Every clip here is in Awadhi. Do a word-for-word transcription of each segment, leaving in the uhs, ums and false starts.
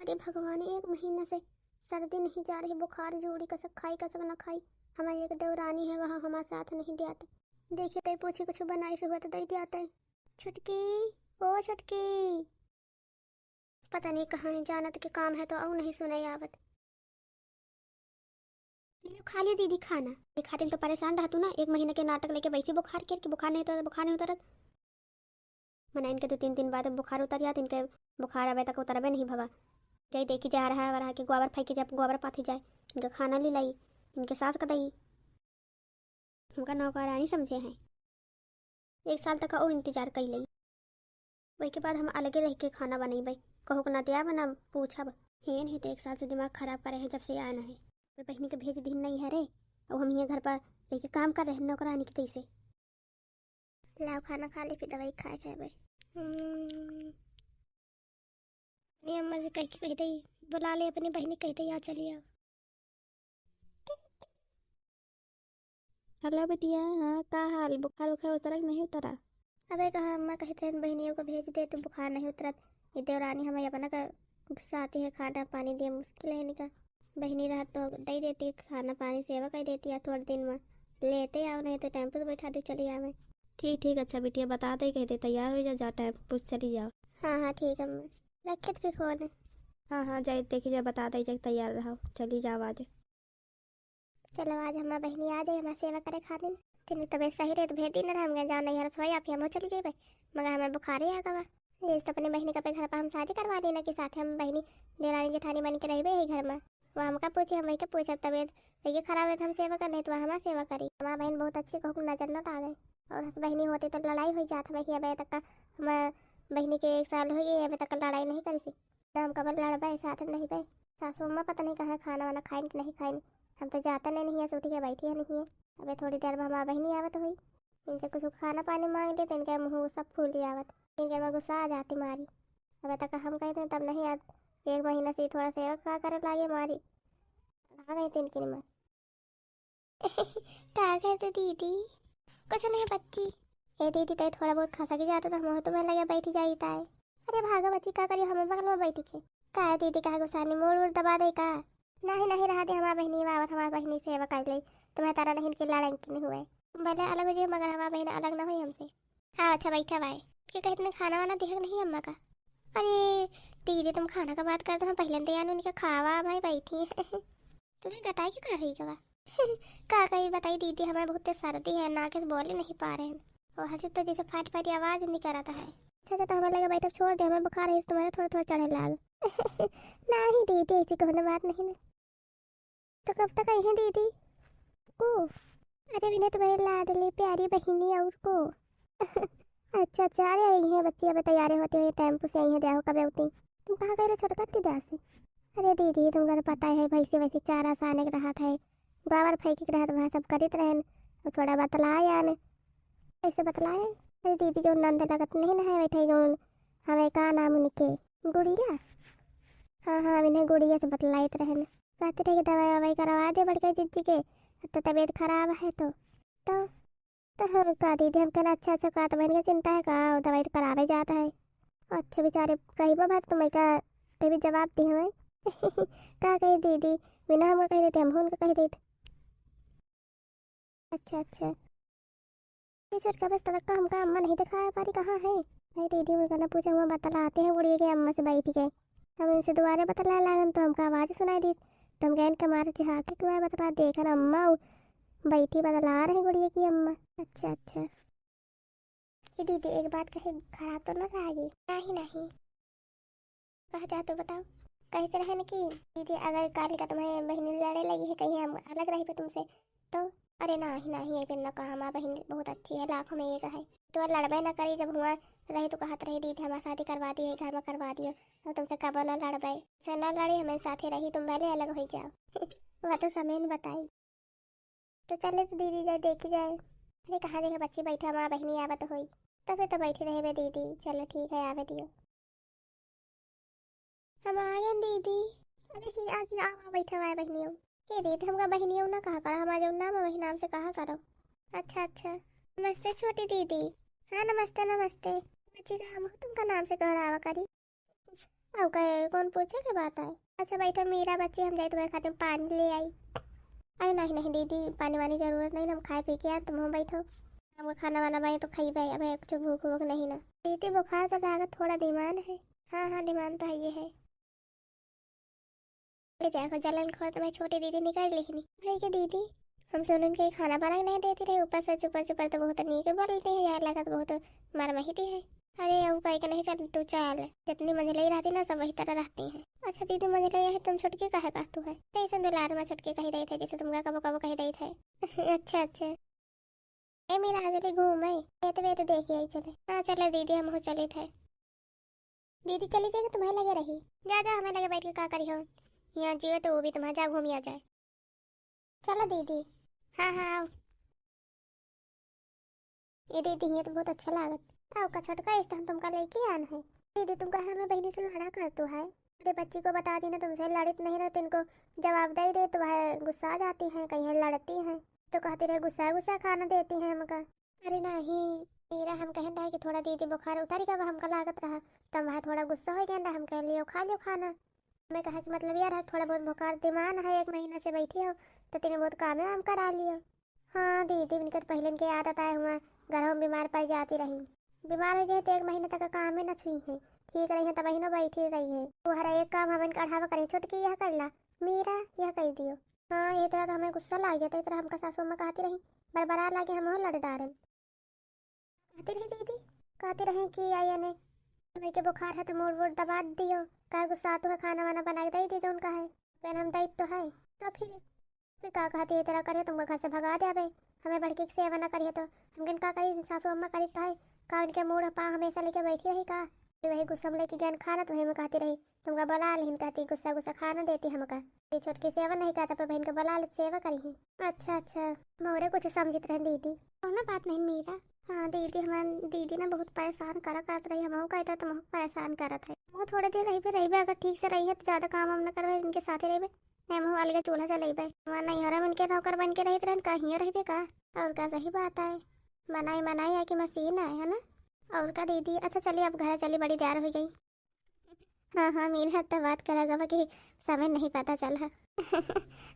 अरे भगवान, एक महीना से सर्दी नहीं जा रही, बुखार जोड़ी कसक खाई कसक ना खाई। हमारी एक देवरानी है, वहाँ हमारे साथ नहीं दियाते। देखिए तई पूछी कुछ बनाई से हुआ तो दे दियाते। छुटकी, ओ छुटकी। पता नहीं कहाँ है, जानत के काम है तो अउ नहीं सुनाई आवत। लियो, खा लियो दीदी खाना। ये खातिर तो परेशान रहतू ना, एक महीना के नाटक लेके बैठी बुखार के, कि बुखार नहीं उतरत, बुखार नहीं उतरत। मना इनके दो तीन दिन बाद बुखार उतर जात, इनके बुखार अबे तक उतरबे नहीं भवा। जाई देखी जा रहा है, वरहा के गोबर फेंकी जाए, गोबर पाथी जाए, इनका खाना ले लाई, इनके सास का दई। हमका नौकरानी समझे हैं। एक साल तक ओ इंतजार कई लई। वही के बाद हम अलगे रह के खाना बनैबै, कहू के ना दियाब ना पूछब। हेन है तो एक साल से दिमाग खराब करे है, जब से आना है। कोई बहिनी के भेज दिन नहीं है रे, और हम यहाँ घर पर रह के काम कर रहे हैं नौकरानी के तैसे। लाओ खाना खा ले, फिर दवाई खाए के आवे। हम्म। अपनी अम्मा से कह के कह दे, बुला ले अपनी बहिनी, कह दे, "आ चली आओ।" हेलो बिटिया, हाँ, का हाल? बुखार उखार उतरा कि नहीं उतरा? अबे कहाँ अम्मा, कहे चैन बहिनियों को भेज दे, तू बुखार नहीं उतरत। ये देवरानी हमें अपना का गुस्साती है, खाना पानी दिया मुश्किल है इनका। बहिनी रहत तो दे देती, खाना पानी सेवा कर देती, या थोड़े दिन में लेते आओ, नहीं तो टेम्पो से बैठा दे, चली आवे। ठीक, ठीक, अच्छा बिटिया, बता दे, कह दे तैयार हो जा, जा टेम्पो से चली जाओ। हाँ, हाँ, ठीक है अम्मा, रखे तो फिर फोन। हाँ, हाँ, जाए देखी जा, बता दे, जा तैयार रहो, चली जाओ आज। चलो आज हमार बहिनी आ जाए, हमार सेवा करे खातिर। तेरी तबीयत सही रहे तो भेज दी ना, हम जाओ नहीं हरस भाई, आप हम चली जाए, मगर हमें बुखार ही आ गवा। ये तो अपने बहिनी का पे घर पर हम शादी करवा दी ना, कि साथ हम बहिनी देवरानी जेठानी बन के रहबे यही घर में। वो हमका पूछे, हम वही के पूछब, तबीयत वही के खराब रहे तो हम सेवा कर, नहीं तो हमार सेवा करी। हमार बहिन बहुत अच्छी, कहूँ नजर न लागे। और हस बहिनी होती तो लड़ाई हो जात, हम हिया बे तक का, हम बहिनी के एक साल हो गए, अबे तक लड़ाई नहीं करी सी। ना हम कबल लड़बे, साथ में रहिबे। सासू अम्मा पता नहीं कहाँ खाना वाना खाइन कि नहीं खाइन। हम तो जाते नहीं, नहीं है, उठ के बैठी है नहीं है। अबे थोड़ी देर में हमार बहिनी आवत हुई, इनसे कुछ खाना पानी मांग ले तो इनके मुँह सब फूल आवत, इनके में गुस्सा आ जाती मारी। अबे तक हम कहते तब नहीं, आज एक महीना से थोड़ा सेवा का करे लागे मारी। आ गई तीन किन में। का कहते दीदी? कुछ नहीं बच्ची। ए दीदी, तै थोड़ा बहुत खसक जाता तो हम तुम्हें लगे बैठ जाई ताए। अरे भागा बच्ची, का करियो हमें बगल में बैठ के। का है दीदी, का गुस्सानी मोड़ उड़ दबा दे का? नहीं, नहीं, रहा दे, हमार बहिनी आवत, हमार बहिनी सेवा कर ले। तुम्हें तारा नहीं के लड़न की नहीं हुए। भले अलग हो जाए, मगर हमार बहिन अलग ना होई हमसे। हाँ, अच्छा, बैठा भाई। क्यों कहे, तुमने खाना वाना दिया कि नहीं अम्मा का? अरे दीदी, तुम खाना का बात करते हो, पहले दे आने उनके खावा भाई, बैठी। तुम्हें गटाई क्यों कर रही गवा? का कही बताई दीदी, हमें बहुत तेज सर्दी है, नाक से बोले नहीं पा रहे हैं। वो हंसी तो जैसे फाट फाट आवाज निकलता है। अच्छा, अच्छा, तो हमें लगे बैठब छोड़ दे, हमें बुखार है, तुम्हारे थोड़ा थोड़ा चढ़े लाग। नहीं दीदी, ऐसी कोनो बात नहीं ना। तो कब तक आई हैं दीदी? को? अरे विनय, तुम्हारी लाडली प्यारी बहिनी और को। अच्छा, अच्छा, अरे आई हैं बच्ची, अब तैयार होती हुई टेम्पो से आई हैं, देखो कब उठी। तुम कहाँ गए रहो छोटका इतनी देर से? अरे दीदी, तुमका तो पता है, भैंसी वैसी चारा साने के रहत है, गोबर फेंके के रहत, वह सब करित रहन, और थोड़ा बतलाए आने। कैसे बतलाए? अरे दीदी, जो नंद लगत नहीं ना है, बैठे जो हमें का नाम उनके? गुड़िया? हाँ, हाँ, इन्हें गुड़िया से बतलाइत रहन। कहते रहे कि दवाई ववाई करवा दे बड़के जिज्जी के, अब तो तबीयत खराब है तो। तो, तो हम का दीदी, हम कहना अच्छा, अच्छा, का तो बहन के चिंता है का, दवाई तो करावे जाता है। अच्छा बेचारे, कहिबो बात तुम्हें का, ते भी जवाब दी हमें। का कही दीदी, बिना हमका कह देते, हम उनका कह देते। अच्छा, अच्छा। ये छोटका बस तलक का हमका अम्मा नहीं दिखाया पारी, कहाँ है? नहीं दीदी, उनका ना पूछा, वहाँ बतलाते हैं गुड़िया के अम्मा से बैठ के। हम इनसे दोबारा बतला लागन तो हमका आवाज सुनाई दी, तो हम गए इनके मारे झाँके के हुआ बतला, देखन अम्मा उ बैठी बतला रहे गुड़िया की अम्मा। अच्छा, अच्छा। ये दीदी, एक बात कहे, खराब तो ना लागी? नहीं, नहीं। कहा चाहत हो बताओ। कहे तो रहे न कि दीदी, अगर काल का तुम्हें बहिनी लड़े लगी है, कहीं हम अलग रहिबे तुमसे, तो? अरे नाही, नाही, ये बिन न कहा, हमार बहिन बहुत अच्छी है, लाखों में एक है। तो लड़बे ना करी, जब हुआ रही तो कहत रही, "दीदी, हमार शादी करवा दिए, घर में करवा दिए, और तुमसे कबो ना लड़बे।" से ना लड़ी, हमें साथे रही, तुम भले अलग हो जाओ। वह तो समय न बताई। तो चले तो दीदी जाए, देखी जाए। अरे कहाँ देखे बच्ची बैठा, हमार बहिनी आवत होई। तबे तो बैठी रहे बे दीदी। चलो ठीक है, आवे दियो। हम आ गए दीदी। अरे ही आज आओ, आओ, बैठा हुआ है बहिनियों। हे दीदी, हमका बहिनियों ना कहा करा, हमारा जो नाम है वही नाम से कहा करो। अच्छा, अच्छा। नमस्ते छोटी दीदी। हाँ, नमस्ते, नमस्ते। बच्ची का हम तुमका नाम से कहरावा करी। अउ कहे, कौन पूछे के बात है? अच्छा बैठो मीरा बच्ची, हम जाई तुम्हारे खातिर पानी ले आई। अरे नहीं नहीं दीदी, पानी वानी जरूरत नहीं, हम खाए पी के आए, तुम बैठो। हमका खाना वाना बनाई तो खइबे, अबे कुछ भूख वूख नहीं ना। दीदी बुखार तो लागत थोड़ा दिमान है। हाँ हाँ, दिमान तो है ये है। ले जाए को जलन खोर तुम्हारी छोटी दीदी निकाल लेहिनी। भाई के दीदी, हम सोनन के खाना बना के नहीं देती रही, ऊपर से चुपर चुपर तो बहुत नीक बोलती है यार, लागत बहुत मरमहिती है। अरे अउ कहे के नहीं, चल तू चल, जितनी मंझलई रहती ना सब वही तरह रहती हैं। अच्छा दीदी मंझलई है, तुम छोटकी काहे कहतू है? तो ऐसे दुलार में छोटकी कही देत है, जैसे तुमका कबो कबो कही देत है। अच्छा अच्छा। ए मीरा, चली घूमे, खेत वेत देखी आई चले। हाँ चलो दीदी, हम हो चलित है। दीदी चली जाएगी, तुम्हारे लगे रही। जा जा, हमें लगे बैठ के का करी हो, यहाँ जियो तो वो भी तुम्हारा, जा घूमी आ जाए। चलो दीदी। हाँ हाँ आओ। ये दीदी, ये तो बहुत अच्छा लागत। आओ का छोटका, इस हम तुमका लेके आन है। दीदी तुमका हमें बहनी से लड़ा करतू है। अरे बच्ची को बता दी ना तुमसे, लड़ित नहीं रहते, इनको जवाब दे दे तो वह गुस्सा आ जाती हैं, कहीं लड़ती हैं तो कहती रहे गुस्सा गुस्सा खाना देती हैं हमका। अरे नहीं मीरा, हम कहन रहे कि थोड़ा दीदी बुखार उतरी गवा, हमका लागत रहा, तब वह थोड़ा गुस्सा हो गया, हम कह लियो खा लियो खाना। मैं कहा कि मतलब यार है, थोड़ा बहुत बुखार दिमान है, एक महीना से बैठी हो तो तनी बहुत काम वाम करा लियो। हाँ दीदी, उनके तो पहले उनके आदत आए हुआ, घर में बीमार पड़ जाती रही, बीमार हो जाए तो एक महीने तक काम में न छुई है, ठीक रही है तब ही ना बैठी रही है। वो हर एक काम हम इनका अढ़ावा करें, छोटकी यह कर ला, मीरा यह कर दियो। हाँ ये तरह तो हमें गुस्सा लाग जाता, इस तरह हमका सासू अम्मा कहती रही, बरबरा लागे हम लड़ डारन। कहती रही दीदी, कहती रही कि आई ने भाई के बुखार है तो मूड़ वूड़ दबा दियो, काहे गुस्सा तो है, खाना वाना बना के दे दियो जो उनका है, कहना हम दायित्व तो है। तो फिर फिर का कहती है, तेरा करिए तुमको घर से भगा दे अबे, हमें बड़की की सेवा ना करिए तो हम किन का करी, सासू अम्मा करी तो है का, उनके मूड़ पा हमेशा लेके बैठी रही का? फिर वही गुस्सा में लेके ज्ञान खाना तो वही में कहती रही, तुमका बुला लेहिन कहती, गुस्सा गुस्सा खाना देती हमका, ये छोटकी सेवा नहीं करता पर बहन के बुला ले सेवा करी है। अच्छा अच्छा, मोरे कुछ समझित रहन दीदी। कौनो बात नहीं मीरा। हाँ दीदी, हमार दीदी ना बहुत परेशान करा करत रही, हमहू कहता तुमहू परेशान करत है। वो थोड़े दिन रहिबे रहिबे, अगर ठीक से रही है तो ज्यादा काम वाम न करबे, इनके साथे रहिबे। नहीं, हमहू अलगे चूल्हा जलइबे। हमार नैहरा में इनके नौकर बन के रहित रहन, का हियाँ रहिबे का? और का, सही बात है, बनाई बनाई है कि मशीन है, है ना? और का दीदी, अच्छा चलिए अब घर चली, बड़ी देर हो गई। हाँ हाँ मीरा, तो बात करा गवा कि समय नहीं पता चला।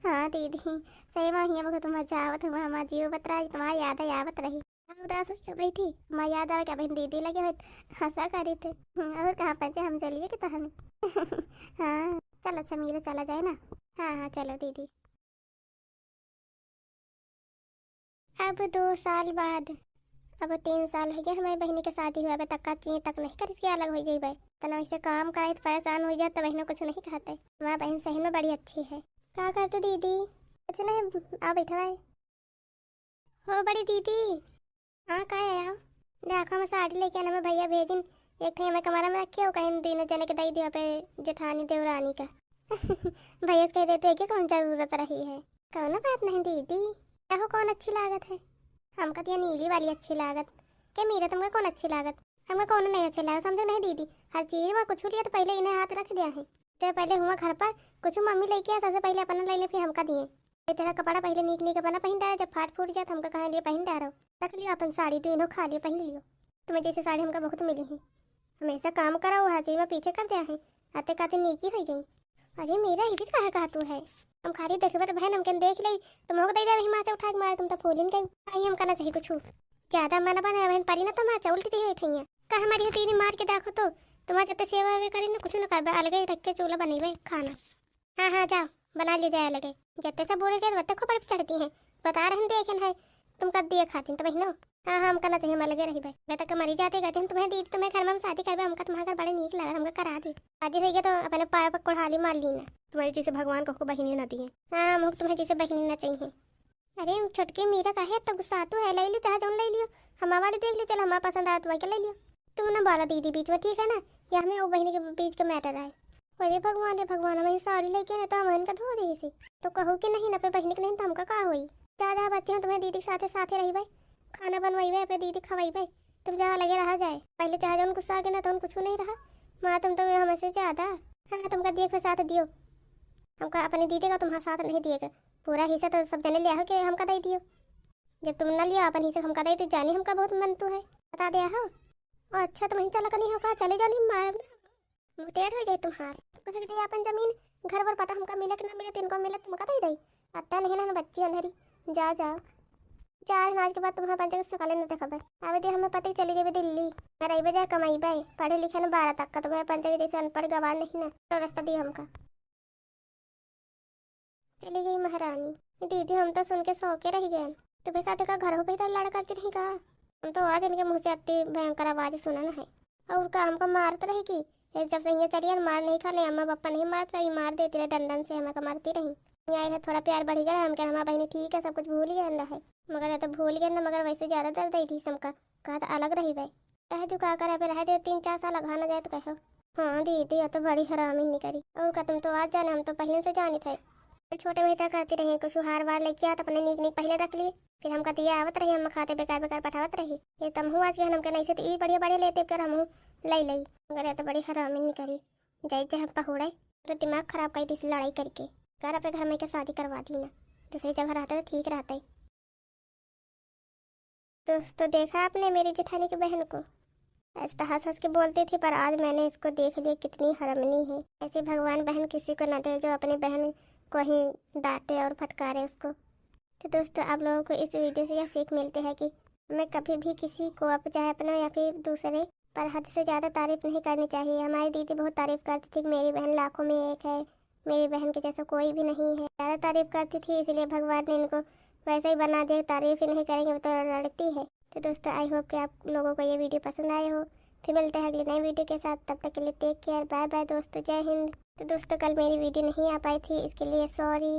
हाँ दीदी, सही में हियाँ बहुत मजा आवत हुआ, हमार जीव बतरा तुम्हार याद आवत रही। हम उदास होके बैठी, हमार याद आवे कि अबहिन दीदी लगे होत, हंसा करी थे। हम्म, और कहाँ पहुँचे हम चलिए कि तहन। हाँ चलो अच्छा मीरा, चला जाए ना। हाँ हाँ चलो दीदी। अब दो साल बाद, अब तीन साल हो गया हमारी बहनी के शादी हुआ, अबे तक का ची तक नहीं करिस के अलग हो जाइबे। तना ऐसे काम कराए तो परेशान हो जाए, तो बहनों कुछ नहीं कहते। हमारी बहन सही में बड़ी अच्छी है। का कर तू दीदी? कुछ नहीं, आ बैठा है। हो बड़ी दीदी। हाँ का है आओ। देखो हम साड़ी लेके आना, मैं भैया भेजिन, एक ठे हमें कमरा में रखे हो, कहीं दोनों जने के दे दियो पे जेठानी देवरानी का। भैया से कह देते हैं कि कौन जरूरत रही है। कौनो बात नहीं दीदी, चाहो कौन अच्छी लागत है? हमका तो ये नीली वाली अच्छी लागत। के मीरा तुमका कौन अच्छी लागत? हमका कौनो नहीं अच्छी लागत, समझो नहीं दीदी। हर चीज में कुछ लिया तो पहले इन्हें हाथ रख दिया है। तो पहले हुआ घर पर कुछ मम्मी लेके आ, सबसे पहले अपना ले ले, फिर हमका दिए। ये तेरा कपड़ा पहले नीक नीक अपना पहन डारा, जब फाट फूट जाए तो हमका कहाँ लिए पहन डारो। रख लियो अपन साड़ी, तू इन्हों खा लियो, पहन लियो। तुम्हें जैसे साड़ी हमका बहुत मिली है। हमेशा काम करा हुआ है, जी मैं पीछे कर दिया है। आते काते नीकी हो गई। अरे मीरा, ये भी कहा कहा तू है? हम खाली देखबे तो बहन हमके देख ले, तुम हो दे दे वही माँ से उठा के मारे, तुम तो फूलिन गई। आई हमका ना चाहिए कुछ। ज्यादा मन बना बहन, परी ना तो माँ उल्टी चाहिए ठैया। का हमारी हथेली मार के देखो तो, तुम्हारे जब सेवा वे करी ना, कुछ ना करबे, अलगे रख के चूल्हा बनेबे खाना। हाँ हाँ जाओ, बना ले जाए लगे। जत्ते सब बूढ़े के वत्ते खोपड़ पे चढ़ती हैं। बता रहन देखेन है, तुम कब दिए खाती तो बहिनो। हाँ हाँ, हमका ना चाहिए, हम अलगे रही भाई। मैं तक मरी जाते कहते हम तुम्हें दी, तुम्हें घर में हम शादी करबे, हमका तुम्हारा घर बड़े नीक लगा, हमका करा दी। शादी होई गया तो अपने पाए पर कुल्हाड़ी मार ली ना। तुम्हारे जैसे भगवान को बहिनी ना दिए। हाँ, हम तुम्हें जैसे बहिनी ना चाहिए। अरे छोटकी मीरा काहे इतना गुस्सा तू है, ले लियो चाहे जौन ले लियो, हमारे वाली देख लियो, चलो हमारा पसंद आया तो वही के ले लियो। तुम ना बोला दीदी बीच में, ठीक है ना, ये हमें वो बहिनी के बीच का मैटर है। अरे भगवान रे भगवान, हमारी साड़ी लेके ना तो हम इनका धो रही सी, तो कहो कि नहीं ना पे बहिनी के नहीं तो हमका का होई। ज्यादा बच्चे हम तुम्हें दीदी के साथे साथे रही भाई, खाना बनवाई भाई, अपने दीदी खवाई भाई, तुम जहाँ लगे रहा जाए। पहले चाहे जौन गुस्सा आ गया ना तो कुछ नहीं रहा, माँ तुम तो हमसे ज्यादा। हाँ तुमका दिए के साथ दियो, हमका अपने दीदी का तुम्हारा साथ नहीं दिए के, पूरा हिस्सा तो सब जने लिया हो कि हमका दे दियो। जब तुम ना लिया अपन हिस्सा हमका दे, तो जानी हमका बहुत मन तू है, बता दिया हो। ओ अच्छा, तुम ही चला कनी हो का, चले जानी मार। मुँह टेढ़ हो जाए तुम्हार। कुछ दे अपन जमीन, घर बर पता हमका मिले कि ना मिले, तिनको मिले तुमका दे दई। अत्ता नहीं ना बच्ची अंधरी, जा जाओ। चार आज के बाद तुम्हारे पंचे के सकले न देखबे। आवे दे हमें पति चली जाबे दिल्ली। अरे बे जा कमाईबे, पढ़े लिखे न बारह तक का, तुम्हारे पंचे के जैसे अनपढ़ गवार नहीं ना, तो रास्ता दियो हमका। चली गई महारानी। दीदी, हम तो सुन के सौके रह गए। तुम्हें साथ का घर हो भीतर लड़ करती रही का? हम तो आज इनके मुँह से अति भयंकर आवाज सुनन है। और का हमको मारत रही की? ये जब से यहाँ चली है, मार नहीं खाने, अम्मा पापा नहीं मारत रही, मार देती रही, डंडन से हमें का मारती रही। यहाँ आए है, थोड़ा प्यार बढ़ी गया, हम कह हमारा बहनी ठीक है, सब कुछ भूल गए अंदर है। मगर ये तो भूल गए ना, मगर वैसे ज्यादा दर्द दी थी हमका। कहा तो अलग रही बे। रह दू का करे, अबे रह दे, तीन चार साल अघा न जाए तो कहो। हाँ दीदी, ये तो बड़ी हरामी निकली। और का, तुम तो आज जाने, हम तो पहले से जानी थे। छोटे में इतना करती रही, कुछ हार वार लेके आत अपने नीक नीक पहले रख लिए, फिर हमका दिया आवत रही, हम खाते बेकार बेकार पठावत रही। ये तमहू आज के हमके नहीं से तो ई बढ़िया बढ़िया लेते कर हमहू ले लई। मगर ये तो बड़ी हरामी निकली, जाई जे हम पहुड़े, पूरा दिमाग खराब कर दी इस लड़ाई करके। कर अपने घर में के शादी करवा दी ना, दूसरी जगह रहते तो ठीक रहते। दोस्तों, देखा आपने मेरी जेठानी की बहन को? ऐसे तो हंस हंस के बोलती थी, पर आज मैंने इसको देख लिया, कितनी हरमनी है। ऐसे भगवान बहन किसी को ना दे जो अपनी बहन को ही डांटे और फटकारे उसको। तो दोस्तों, आप लोगों को इस वीडियो से यह सीख मिलती है कि हमें कभी भी किसी को, आप चाहे अपना या फिर दूसरे, पर हद से ज़्यादा तारीफ नहीं करनी चाहिए। हमारी दीदी बहुत तारीफ करती थी कि मेरी बहन लाखों में एक है, मेरी बहन के जैसा कोई भी नहीं है। ज़्यादा तारीफ करती थी, इसलिए भगवान ने इनको वैसा ही बना दिया। तारीफ ही नहीं करेंगे तो लड़ती है। तो दोस्तों, आई होप कि आप लोगों को ये वीडियो पसंद आए हो। फिर मिलते हैं अगली नई वीडियो के साथ, तब तक के लिए टेक केयर, बाय बाय दोस्तों, जय हिंद। तो दोस्तों, कल मेरी वीडियो नहीं आ पाई थी, इसके लिए सॉरी।